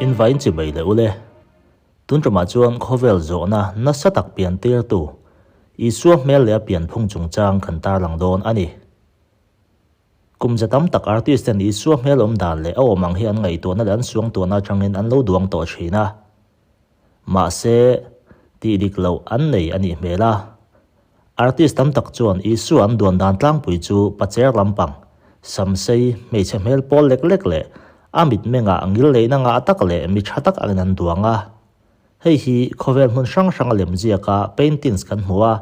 Invain chibai leh ule. Tun tumah chuan khawvel zawhna nasa tak pian tirtu Isua hmel leh a pianphung chungchang kan tarlang dawn a ni. Kum za tam tak artist ten Isua hmel awm dan leh a awm ang hi an ngaihtuahna leh an suangtuahna atangin an lo duang tawh thin a. Mahse, tih dik loh an nei a nih hmel a. Artist tam tak chuan Isua an duan dan tlangpui chu pacher lampang, samsei, hmeichhe hmel pawl lek lek leh a mitmengah ngil leihna ngah tak leh mi tha tak angin an duang a. Hei hi khawvel hmun hrang hranga lemziaka paintings kan hmu a,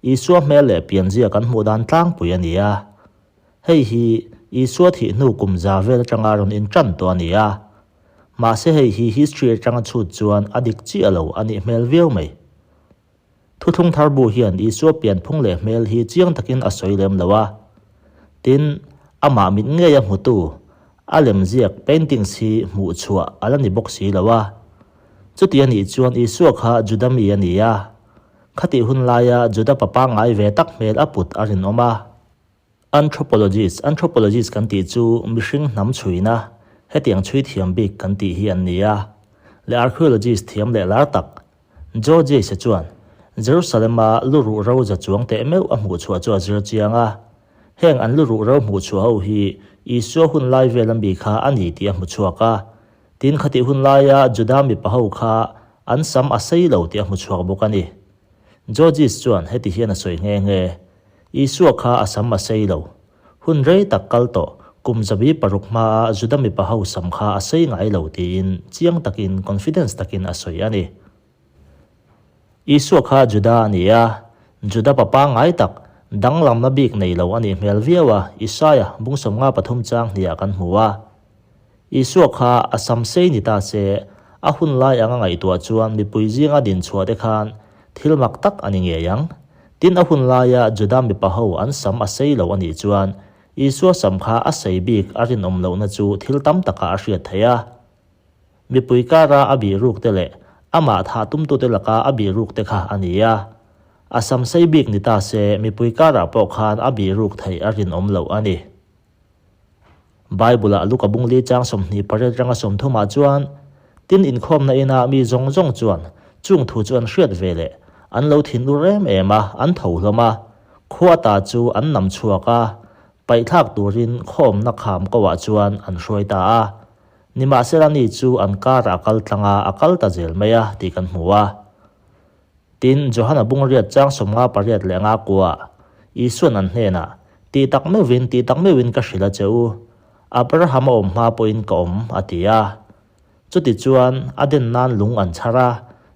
Isua hmel leh pianzia kan hmuh dan tlangpui a ni a. Hei hi Isua thih hnu kum za vel atanga rawn intan tawh a ni a. Mahse hei hi history atanga chhut chuan a dik chiah lo a nih hmel viau mai. Thuthlung thar bu hian Isua pianphung leh hmel hi chiang takin a sawi lem lo a. Tin, amah mit ngei a hmutu, a lemziak, paintings, hi hmuh chhuah a la ni bawk si lo a. Chuti a nih chuan Isua kha Juda mi a ni a. Khatih hun laia Juda pa pangngai ve tak hmel a put a rinawm a. Anthropologist, Anthropologist kan tih chu mihring hnam chhuina, hetiang chhui thiam bik kan tih hi an ni a. Leh archaeologist thiam leh lar tak, Joe Jase chuan Jerusalem-a lu ruh ro za chuang teh meuh a hmuh chhuah chu a zir chiang a. Heng an lu ruh ro hmuh chhuah ho hi Isua hun lai vel ami kha a ni tih a hmu chhuak a. Tin khatih hun laia Juda mipa ho kha an sam a sei lo tih a hmu chhuak bawk a ni. Georges chuan heti hian a sawi nghe nghe, Isua kha a sam a sei lo. Hun rei tak kal tawh, kum zabi paruk hmaa Juda mipa ho sam kha a sei ngai lo tiin chiang takin, confidence takin a sawi a ni. Isua kha Juda a ni a, Juda pa pangngai tak, danglamna bik nei lo a nih hmel viau a, Isaia bung 53 chang hniah kan hmu a. Isua kha a sam sei ni ta se, a hun lai anga ngaihtuah chuan mipui zinga din chhuah te khan thil mak tak a ni ngei ang. Tin a hun laia Juda mipa ho an sam a sei lo a nih chuan Isua sam kha a sei bik a rinawm lohna chu thil tam takah a hriat theih a. Mipui kara a bih ruk te leh amah thah tumtute laka a bih ruk te kha a ni a. A sam sei bik ni ta se mipui karah pawh khan a bih ruk theih a rinawm loh a ni. Bible-ah Luka bungli chang 28 ranga 30 ah chuan, Tin inkhawmna ina mi zawng zawng chuan chung thu chu an hriat ve leh an lo thinur em em a, an tho hlawm a, khua ta chu an nam chhuak a, paihthlak turin khawmna kham ko ah chuan an hruai ta a. Nimahsela ni chu an karah a kal tlang a, a kal ta zel mai a tih kan hmu a. Tin, Johana bungriat chang 58 leh nga kuah Isua'n an hnenah, Tih tak meuhin, tih tak meuhin ka hrilh a che u, Abraham a awm hma pawhin ka awm, a ti a. Chutichuan, a den nan lung an chhar a,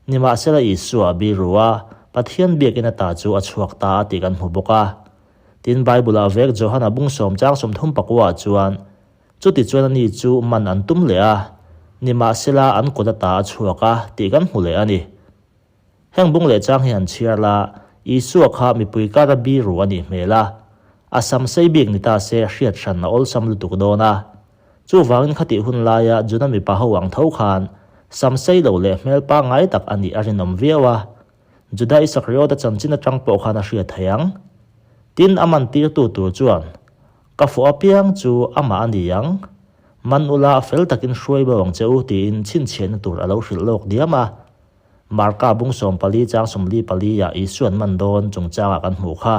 nimahsela Isua a biru a, Pathian biakina ta chu a chhuak ta a tih kan hmu bawk a. Tin, Bible-ah vek Johana bung sawm chang 30 ah chuan, Chutichuan ani chu man an tum leh a, nimahsela an kut ata a chhuak a tih kan hmu leh a ni. Heng bung leh chang hi han chhiar la, Isua kha mipui kara biru a nih hmel a, a sam sei bik ni ta se hriat hran a awlsam lutuk dawn a. Chuvangin khatih hun laia Juna mipa ho ang tho khan sam sei lo leh hmel pangngai tak a nih a rinawm viau a, Juda Isakriota chanchin atang pawh khan a hriat thei ang. Tin, a man tirtu tur chuan, Ka fawh apiang chu amah a ni ang. Man ula fel takin hruai bo ang che u tiin chhinchhiahna tur a lo hrilh lawk diam a. Marka bung 14 chang 44 ah Isua'n man dawn chungchangah kan hmuh kha.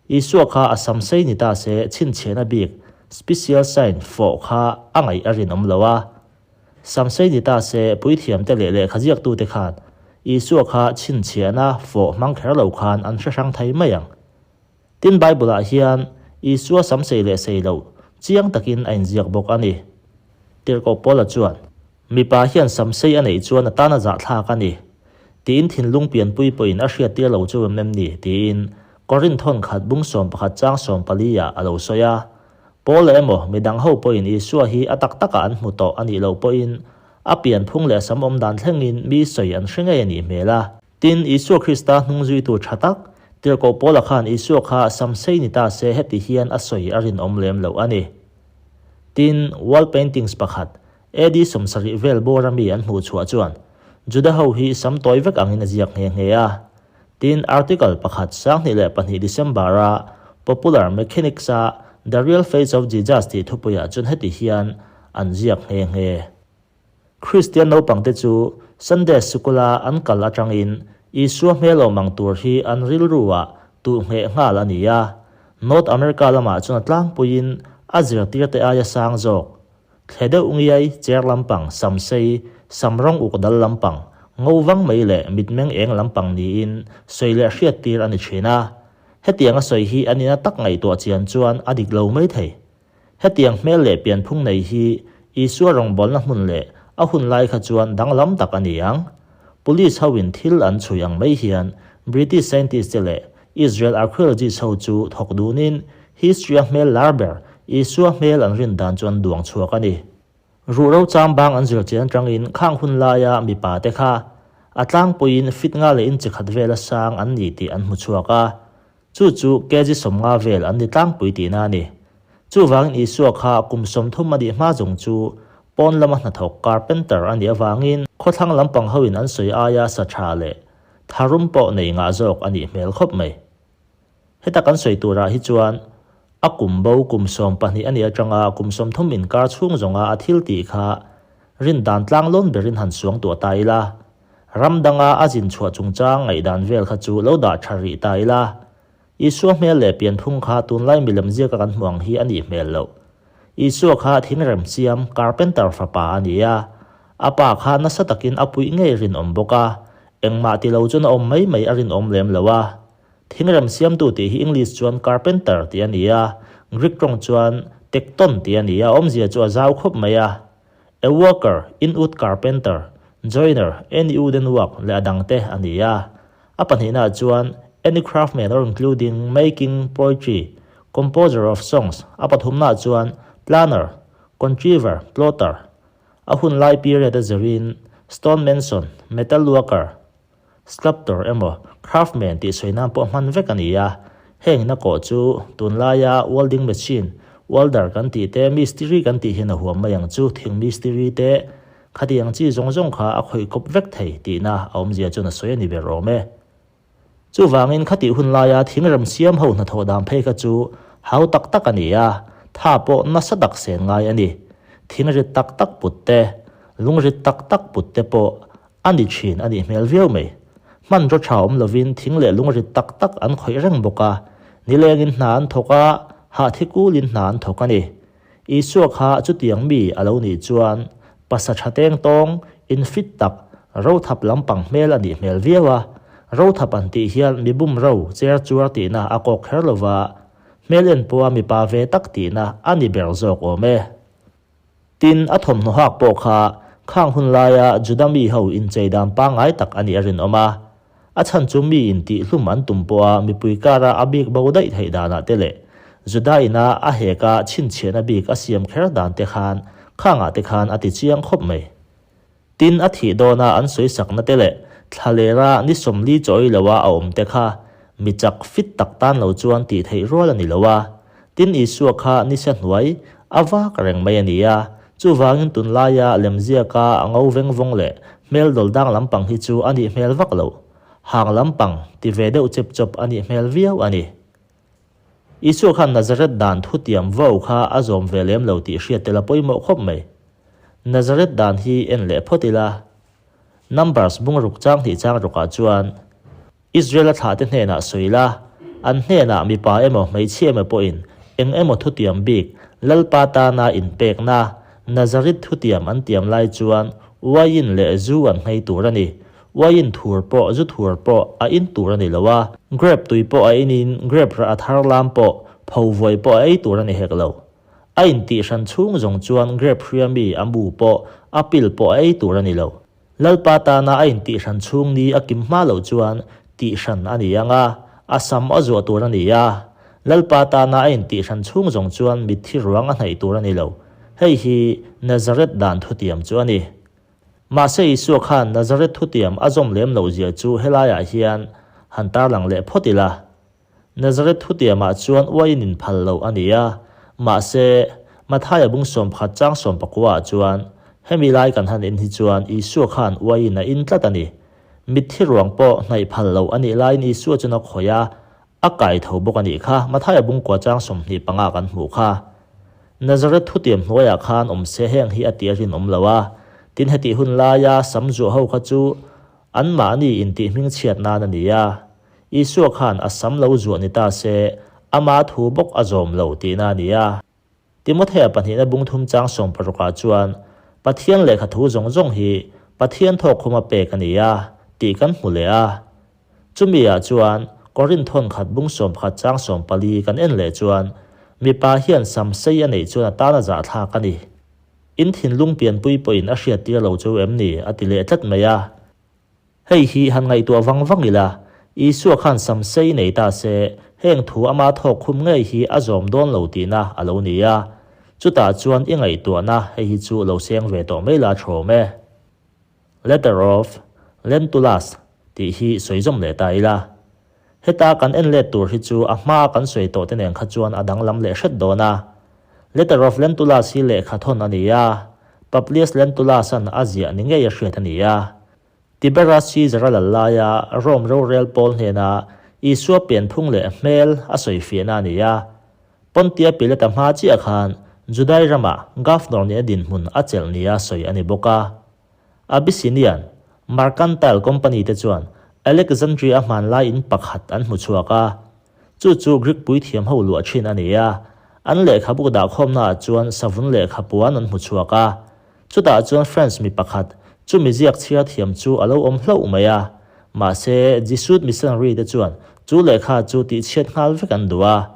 Isua kha a sam sei ni ta se chhinchhiahna bik, special sign, fawh kha a ngaih a rinawm lo a. Sam sei ni ta se puithiamte leh lehkhaziaktute khan Isua kha chhinchhiahna fawh hmang kher lo khan an hre hrang thei mai ang. Tin Bible-ah hian Isua sam sei leh sei loh chiang takin a inziak bawk a ni. Tirhkoh Paula chuan, Mipa hian sam sei a neih chuan a tan a zahthlak a ni. Tiin thinlung pianpui pawhin a hriattir lo chu em em ni? tiin Korinth thawn khat bung 11 chang 14 ah a lo sawi a. Paula emaw midang ho pawhin Isua hi a tak takah an hmu tawh a nih loh pawhin a pianphung leh sam awm dan thlengin mi sawi an hre ngei a nih hmel a. Tin, Isua Krista hnung zuitu tha tak, Tirhkoh Paula khan Isua kha sam sei ni ta se heti hian a sawi a rinawm lem loh a ni. Tin, wall paintings pakhat, AD 70 vel bawra mi an hmuh chhuah chuan Juda ho hi sam tawi vek angin a ziak nghe nghe a. Tin, article pakhat 2002 December-a Popular Mechanics-a The Real Face of Jesus tih thupuiah chuan heti hian an ziak nghe nghe. Kristian naupangte chu Sunday sikula an kal atangin Isua hmel awm ang tur hi an rilru-ah tuh ngheh nghal a ni a. North America lamah chuan a tlangpuiin a zirtirte aia sang zawk, thle deuh ngiai, cher lampang, sam sei, sam rawng uk dal lampang, ngo vang mai leh mitmeng eng lampang niin sawi leh hriattir a ni thin a. Hetianga sawi hi a nihna tak ngaihtuah chian chuan a dik lo mai thei. Hetiang hmel leh pianphung nei hi Isua rawngbawlna hmun leh a hun lai kha chuan danglam tak a ni ang. Police hoin thil an chhui ang mai hian British scientist te leh Israel archaeologist ho chu thawk dunin history-a hmel lar ber Isua hmel an rin dan chu an duang chhuak a ni. Ruhro chang bang an zir chian atangin khang hun laia mipa te kha a tlangpuiin fit nga leh inchi khat vela sang an ni tih an hmu chhuak a. Chu chu kg 50 vel an ni tlangpui tihna a ni. Chuvangin Isua kha kum 30 a nih hma zawng chu pawn lama hnathawk carpenter a nih avangin khawthlang lampang hoin an sawi aia sa tha leh tharum pawh nei ngah zawk a nih hmel khawp mai. Heta kan sawi turah hi chuan a kum bo kum 12 a nih atanga kum 30 inkar chhung zawnga a thil tih kha rindan tlanglawn berin han suang tuah ta ila. Ram danga a zin chhuah chungchang ngaihdan vel kha chu lo dah tha rih ta ila. Isua hmel leh pianphung kha tunlai milem ziaka kan hmu ang hi a nih hmel loh. Isua kha thingrem siam, carpenter fapa a ni a. A pa kha nasa takin a puih ngei rinawm bawk a, engmah ti lo chuan a awm mai mai a rinawm lem lo a. Thingrem siamtu tih hi English chuan carpenter tih a ni a, Greek tawng chuan tekton tih a ni a, awmzia chu a zau khawp mai a. A worker, in wood carpenter, joiner, any wooden work leh a dangte a ni a. A pahnihnaah chuan any craftsman or including making poetry, composer of songs, a pathumnaah chuan planner, contriver, plotter, a hun lai period a zirin stone mason, metal worker, Sculptor emaw craftsman tih sawi nan pawh hman vek a ni a, heng ina kawh chu tunlaia welding machine, welder kan tih te, mistiri kan tih hian a huam mai ang chu, thing mistiri te, khatiang chi zawng zawng kha a khawih kawp vek thei tihna a awmzia chuan a sawi a ni ber awm e. Chuvangin khatih hun laia thing rem siam ho hnathawh dan phei kha chu hau tak tak a ni a, tha pawh nasa tak sen ngai a ni. Thing rit tak tak put te, lung rit tak tak put te pawh A ni thin a nih hmel viau mai. Hmanraw tha awm lovin thing leh lung rit tak tak an khawih reng bawk a, nilengin hna an thawk a, hahthi kulin hna an thawk a ni. Isua kha chutiang mi a lo nih chuan pasa tha teng tawng, infit tak, rothap lampang hmel a nih hmel viau a. Rothap an tih hian mi bum ro cher chuar tihna a kawk kher lova, hmel en pawha mipa ve tak tihna a ni ber zawk awm e. Tin, a thawmhnaw hak pawh kha khang hun laia Juda mi ho inchei dan pangngai tak a nih a rinawm a. A chhan chu mi intihhlum an tum pawha mipui kara a bik bo daih theih danah te leh Juda ina a heka chhinchhiahna bik a siam kher dan te khan khangah te khan a ti chiang khawp mai. Tin, a thih dawna an sawisakna te leh thlalera ni 40 chawi loa a awm te kha mi chak fit tak tan lo chuan tih theih rual a ni lo a. Tin, Isua kha nisa hnuai a vak reng mai a ni a, chuvangin tunlaia lemziaka a ngo veng vawng leh hmel dawl dang lampang hi chu a nih hmel vak loh. Hang lampang ti ve deuh chep chawp a nih hmel viau a ni. Isua khan Nazareth dan thutiam vo kha a zawm ve lem lo tih hriat tel a pawimawh khawp mai. Nazareth dan hi en leh phawt ila. Numbers bung ruk chang hnih chang rukah chuan Israel-a thlahte hnenah sawi la, an hnenah mipa emaw hmeichhia emaw pawhin eng emaw thutiam bik Lalpa tana inpekna Nazareth thutiam an tiam lai chuan uaiin leh zu an nghei tur a ni. Uaiin thur pawh zu thur pawh a in tur a ni lo a, grape tui pawh a inin grape rah a thar lam pawh pho vuai pawh a ei tur a ni hek lo. A intih hran chhung zawng chuan grape hria mi a mu pawh a pil pawh a ei tur a ni lo. Lalpa tana a intih hran chhung ni a kim hma loh chuan tih hran a ni ang a, a sam a zuah tur a ni a. Lalpa tana a intih hran chhung zawng chuan mitthi ruang a hnaih tur a ni lo. Hei hi Nazareth dan thutiam chu a ni. Mahse Isua khan Nazareth thutiam a zawm lem loh zia chu helaiah hian han tarlang leh phawt ila. Nazareth thutiamah chuan uaiin inphal loh a ni a, mahse Mathaia bung 11 chang 19 ah chuan hemi lai kan han en hi chuan Isua khan uaiin a in tlat a ni. Mitthi ruang pawh hnaih phal loh a nih laiin Isua chuan a khawih a, A kai tho bawk a nih kha, Mathaia bungkua chang 25 kan hmuh kha. Nazareth thutiam hnuaiah khan awm se heng hi a tih a rinawm lo a. Tin hetih hun laia sam zuah ho kha chu anmahni intih hmingchhiat nan a ni a. Isua khan a sam lo zuah ni ta se ama thu bawk a zawm lo tihna a ni a. Timothea pahnihna bung thum chang sawmparukah chuan Pathian lehkha thu zawng zawng hi Pathian thawkkhuma pek a ni a tih kan hmu leh a. Chumi ah chuan Korinth thawn khat bung 11 chang 14 kan en leh chuan mipa hian sam sei a neih chuan a tan a zahthlak a ni. In thinlung pianpui pawhin a hriattir lo chu em ni? a ti leh tlat mai a. Hei hi han ngaihtuah vang vang ila, Isua khan sam sei nei ta se, heng thu ama thawk khum ngei hi a zawm dawn lo tihna a lo ni a. Chutah chuan i ngaihtuahna hei hi chu lo seng ve tawh mai la thawm e. Letter of Lentulus tih hi sawi zawm leh ta ila. Heta kan en let tur hi chu a hmaa kan sawi tawh te nen kha chuan a danglam leh hret dawn a. Letter of Lentulus hi lehkha thawn a ni a, Publius Lentulus-a'n a ziah ni ngei a hriat a ni a. Tiberius Caesar-a lal laia Rome rorel pawl hnena Isua pianphung leh hmel a sawi fiahna a ni a. Pontia Pilate-a hma chiah khan Judai ramah governor nihna dinhmun a chelh nia sawi a ni bawk a. Abyssinian Mercantile Company te chuan Alexandria hmanlai in pakhat an hmu chhuak a, chu chu Greek puithiam ho luah thin a ni a. An lehkhabu dahkhawmna ah chuan savun lehkha puan an hmu chhuak a, chutah chuan French mi pakhat chumi ziak chhiar thiam chu a lo awm hlauh mai a. Mahse, Jesuit missionary te chuan chu lehkha chu tihchhiat nghal vek an duh a.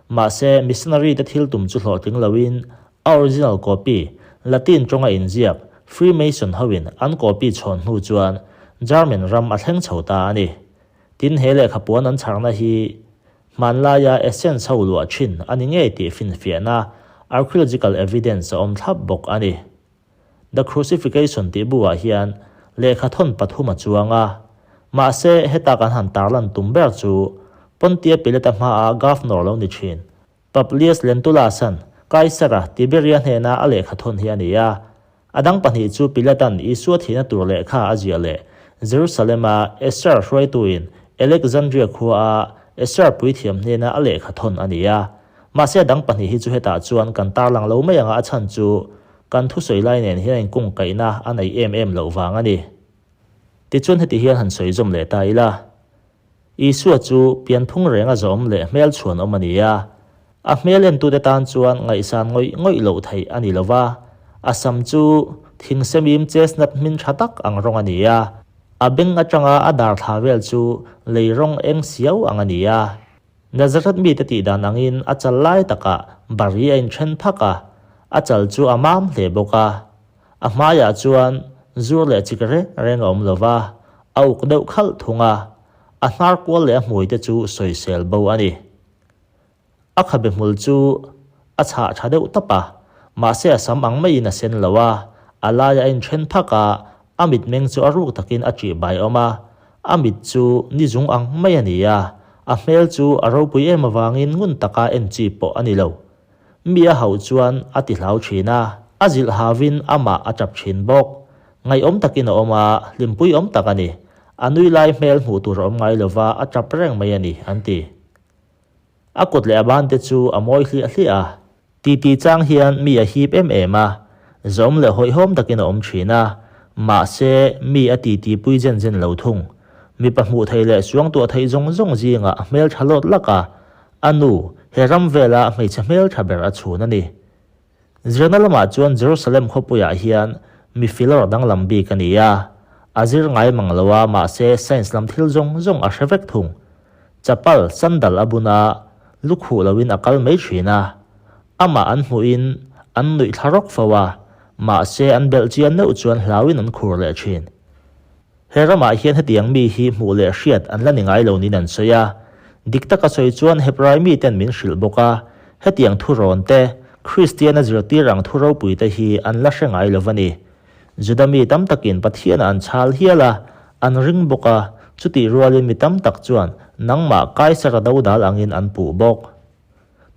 Mahse, missionary te thil tum chu hlawhtling loin A original copy, Latin tawnga inziak, Freemason hoin an copy chhawn hnu chuan German ram a thleng chho ta a ni. Tin, he lehkha puan an chharna hi hmanlaia Essenes ho luah thin a ni ngei tih finfiahna archaeological evidence a awm thlap bawk a ni. The Crucifixion tih bu ah hian lehkha thawn pathum a chuang a. Mahse, heta kan han tarlan tum ber chu Pontia Pilate-a hmaa governor lo ni thin Publius Lentulus-a'n Kaisara Tiberia hnena a lehkha thawn hi a ni a. A dang pahnih chu Pilata'n Isua thihna tur lehkha a ziah leh Jerusalem-a Esser hruaituin Alexandria khuaa Esser puithiam hnena a lehkha thawn a ni a. Mahse a dang pahnih hi chu hetah chuan kan tarlang lo mai anga a chhan chu kan thusawi lai nen hian a inkungkaihna a neih em em loh vang a ni. Tichuan heti hian han sawi zawm leh ta ila. Isua chu pianphung renga zawm leh hmel chhuan awm a ni a. A hmel entute tan chuan ngaihsan ngawih ngawih loh theih a ni lo va, a sam chu thingsemim chestnut hmin tha tak ang rawng a ni a, a beng atanga a dar thla vel chu lei rawng eng siau ang a ni a. Nazareth mite tih dan angin a chal lai takah bari a inthen phak a, a chal chu a mam hle bawk a. A hmaiah chuan zur leh chik reng reng a awm lo va, a uk deuh khalh thung a, a hnar kual leh a hmui te chu sawisel bo a ni. A khabe hmul chu a chhah tha deuh tap a, mahse a sam ang maiin a sen lo a, a laia a inthen phak a, a mitmeng chu a ruk takin a ṭih bai awm a, a mit chu ni zung ang mai a ni a, a hmel chu a ropui em avangin ngun taka en chi pawh a ni lo. Mi a hauh chuan a ti hlau thin a, a zilh hauvin amah a tap thin bawk. Ngaihawm takin a awm a, hlimpui awm tak a ni. A nui lai hmel hmuh tur a awm ngai lova, a tap reng mai a ni, an ti. A kut leh a ban te chu a mawi hliah hliah a. Titi chang hian mi a hip em em a, zawm leh hawihhawm takin a awm thin a, mahse mi a titi pui zen zen lo thung. Mipa hmuh theih leh suangtuah theih zawng zawng zingah a hmeltha lawt lak a, A nu, he ram vela hmeichhe hmel tha ber a chhun a ni. Zirna lamah chuan Jerusalem khawpuiah hian mi filawr danglam bik a ni a, a zir ngai mang lo a mahse science lam thil zawng zawng a hre vek thung. Chapal, sandal a bun a, lu khuh loin a kal mai thin a. Amah an hmuhin an nuih thla rawk fo a, mahse an belh chian neuh chuan hlauin an khur leh thin. He ramah hian hetiang mi hi hmuh leh hriat an la ni ngai lo niin an sawi a. Dik taka sawi chuan Hebrai miten min hrilh bawk a, hetiang thurawn te, Kristiana zirtir ang thu ropui te hi an la hre ngai lo va ni. Juda mi tam takin Pathianah an chhal hial a, an ring bawk a, chutih rualin mi tam tak chuan nangmah Kaisara dodal angin an puh bawk.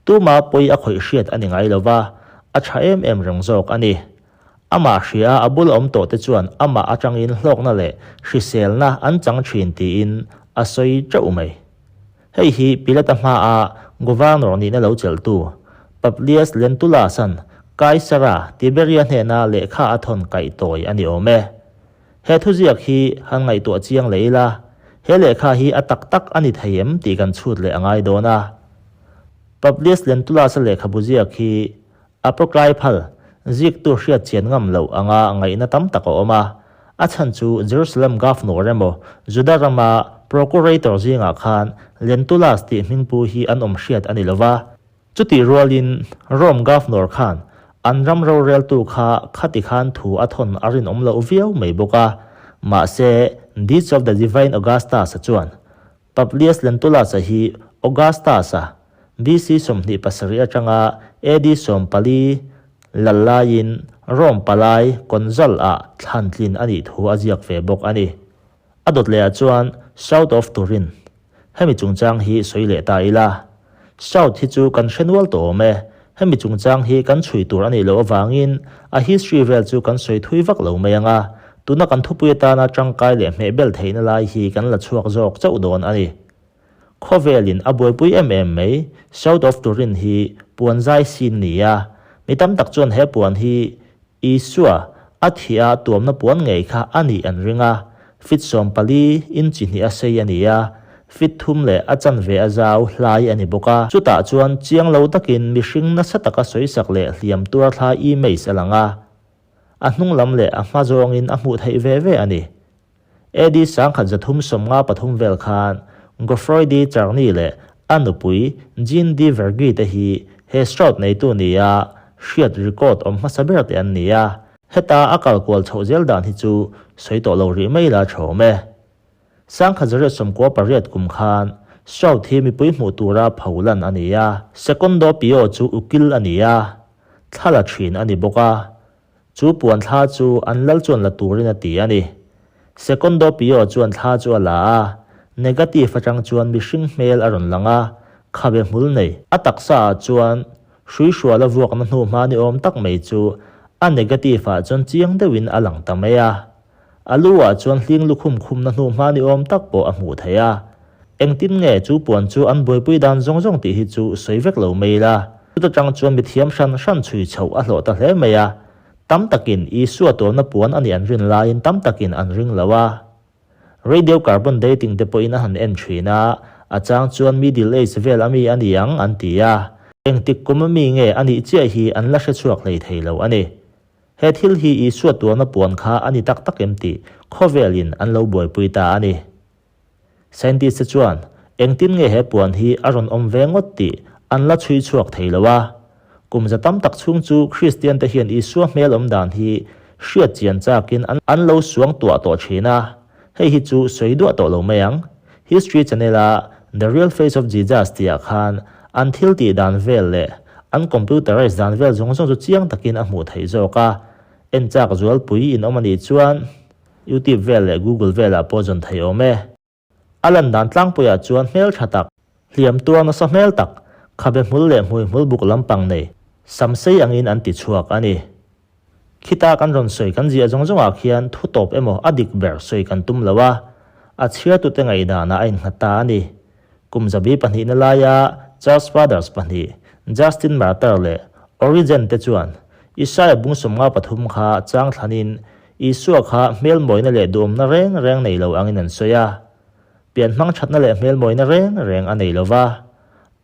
Tuma pawi a khawih hriat a ni ngai lo va, a tha em em reng zawk a ni. Amah hria a bul awm tawh te chuan amah atangin hlawkna leh hriselna an chang thin tiin a sawi teuh mai. Hei hi Pilata hmaa Governor nihna lo chelhtu Publius Lentulus-a'n Kaisara, Tiberia hnena lehkha a thawn kaih tawi a ni awm e. He thuziak hi han ngaihtuah chiang leh ila, he lehkha hi a tak tak a ni thei em tih kan chhut leh a ngai dawn a. Publius Lentulus-a lehkhabu ziak hi Apocryphal ziktu hriat chian ngam loh anga ngaihna tam tak a awm a, a chhan chu Jerusalem Governor emaw Juda rama Procurator zingah khan Lentulus tih hmingpu hi an awm hriat a ni lo va. Chutih rualin Rome Governor khan an ram roreltu kha khati khan thu a thawn a rinawm loh viau mai bawk a, mahse Deeds of the Divine Augustus-a chuan Publius Lentulus-a hi Augustus-a BC 27 atanga AD 14 lal laiin Rome palai consul-ah thlan tlin a nih thu a ziak ve bawk a ni. A dawt lehah chuan South of Turin hemi chungchang hi sawi leh ta ila. South hi chu kan hre nual tawh awm e, hemi chungchang hi kan chhui tur a nih loh avangin a history vel chu kan sawi thui vak lo mai ang a, tuna kan thupui atana tangkai leh hmehbel theihna lai hi kan la chhuak zawk chauh dawn a ni. Khawvelin a buaipui em em mai, South of Turin hi puan zai sin ni a, mi tam tak chuan he puan hi Isua a thih a tuamna puan ngei kha a nih an ring a, fit 14 inchi hnih a sei a ni a, fit thum leh a chanve a zau hlai a ni bawk a. Chutah chuan chiang lo takin mihring nasa taka sawisak leh hliam tuar thla image a lang a, a hnung lam leh a hma zawngin a hmuh theih ve ve a ni. AD 1353 vel khan Geoffroy de Charny leh a nupui Jean de Vergy te hi he Stroud neitu nia hriat record awm hmasa ber te an ni a, heta a kal kual chhoh zel dan hi chu sawi tawh lo rih mai la tha awm e. 1998 kum khan Stroud hi mipui hmuh tura pho lan a ni a, Secondo Pio chu ukil a ni a, thla la thin a ni bawk a, Chu puan thla chu an lal chuan la turin a ti a ni. Secondo Pio chuan thla chu a la a, negative atang chuan mihring hmel a rawn lang a, khabe hmul nei. A taksa ah chuan hrui hrual a vuakna hnu hma ni awm tak mai chu a negative ah chuan chiang deuhin a lang ta mai a. A lu ah chuan hling lukhum khumna hnu hma ni awm tak pawh a hmuh theih a. Engtin nge chu puan chu an buaipui dan zawng zawng tih hi chu sawi vek lo mai ila. Chuta tang chuan mithiam hran hran chhui chhoh a hlawh ta hle mai a. Tam takin Isua tuamna puan a nih an rin laiin tam takin an ring lo a. Radiocarbon dating te pawhin a han en thin a, a chang chuan middle age vel a mi a ni ang an ti a. Engtik kum a mi nge a nih chiah hi an la hrechhuak hlei thei lo a ni. He thil hi Isua tuamna puan kha a ni tak tak em tih khawvelin an lo buaipui ta a ni. Scientist te chuan engtin nge he puan hi a rawn awm ve ngawt tih an la chhui chhuak thei lo a. Kum za tam tak chhung chu Kristian te hian Isua hmel awm dan hi hriat chian chakin an lo suang tuah tawh thin a, hei hi chu sawi duah tawh lo mai ang. History Channel a The Real Face of Jesus tihah khan an thil tih dan vel leh an computerize dan vel zawng zawng chu chiang takin a hmuh theih zawk a, en chak zualpui in awm a nih chuan YouTube vel leh Google velah pawh zawn theih awm e. A lan dan tlangpuiah chuan hmel tha tak, hliam tuar nasa hmel tak, khabe hmul leh hmui hmul buk lampang nei, sam sei angin an ti chhuak a ni. Khita kan rawn sawi kan ziah zawng zawngah khian thu tawp emaw a dik ber sawi kan tum lo a, a chhiartute ngaihdanah a innghat ta a ni. Kum zabi pahnihna laia Church Fathers pahnih, Justin Martyr leh Origen te chuan Isaia bung 53 kha chang thlanin Isua kha hmelmawina leh duhawmna reng reng nei lo angin an sawi a. Pianhmang thatna leh hmelmawina reng reng a nei lo va.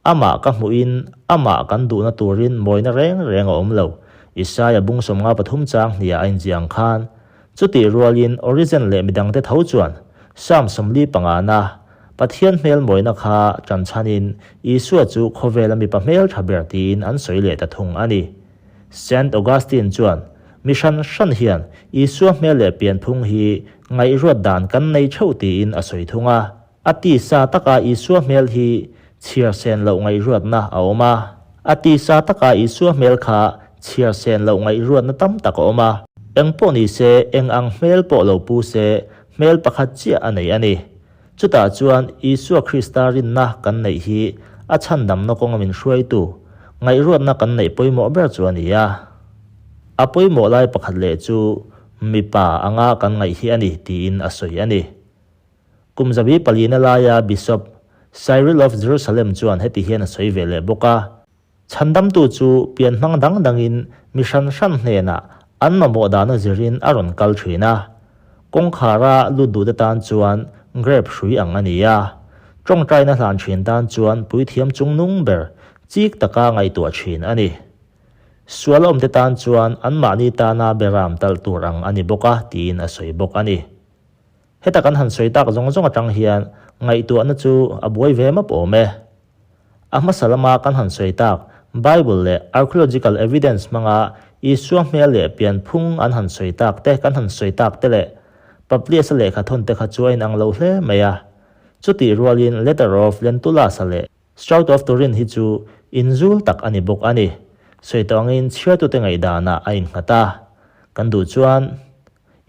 Amah ka hmuhin amah kan duhna turin mawina reng reng a awm lo, Isaia bung 53 chang hniah a inziah ang khan. Chutih rualin Origen leh midangte tho chuan Psalm 45 na Pathian hmel mawina kha tan chhanin Isua chu khawvela mipa hmel tha ber tiin an sawi leh ta thung a ni. Saint Augustine chuan mi hran hran hian Isua hmel leh pianphung hi ngaihruat dan kan nei theuh tiin a sawi thung a. A tisa taka Isua hmel hi chhiar sen loh ngaihruatna a awm a. A tisa taka Isua hmel kha chhiar sen loh ngaihruatna tam tak a awm a. Eng pawh ni se, eng ang hmel pawh lo pu se, hmel pakhat chiah a nei a ni. Chutah chuan Isua Krista rinna kan neih hi a chhandamna kawnga min hruaitu, ngaihruatna kan neih pawimawh ber chu a ni a. A pawimawh lai pakhat leh chu mipa anga kan ngaih hi a ni tiin a sawi a ni. Kum zabi palina laia Bishop Cyril of Jerusalem chuan heti hian a sawi ve leh bawk a. Chhandamtu chu pian hmang dang dangin mi hran hran hnenah an mamawh dana zirin a rawn kal thin a. Kawngkhara lut duhte tan chuan grape hrui ang a ni a. Tawngtaina hlan thin tan chuan puithiam chungnung ber chik taka ngaihtuah thin a ni. Sual awmte tan chuan anmahni tana beram talh tur ang a ni bawk a tiin a sawi bawk a ni. Heta kan han sawi tak zawng zawng atang hian ngaihtuahna chu a buai ve map awm e. A hmasa lama kan han sawi tak Bible leh archaeological evidence hmanga Isua hmel leh pianphung an han sawi tak te kan han sawi tak te leh Publius-a lehkha thawn te kha chu a inang lo hle mai a. Chutih rualin Letter of Lentulus-a leh Strout of Turin hi chu inzul tak a ni bawk a ni. Sawi tawh angin chhiartute ngaihdanah a innghat a. Kan duh chuan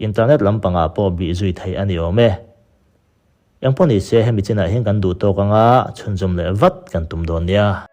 internet lampangah pawh bih zui theih a ni awm e. Engpawh ni se hemi chinah hian kan duh tawk anga chhunzawm leh vat kan tum dawn nia.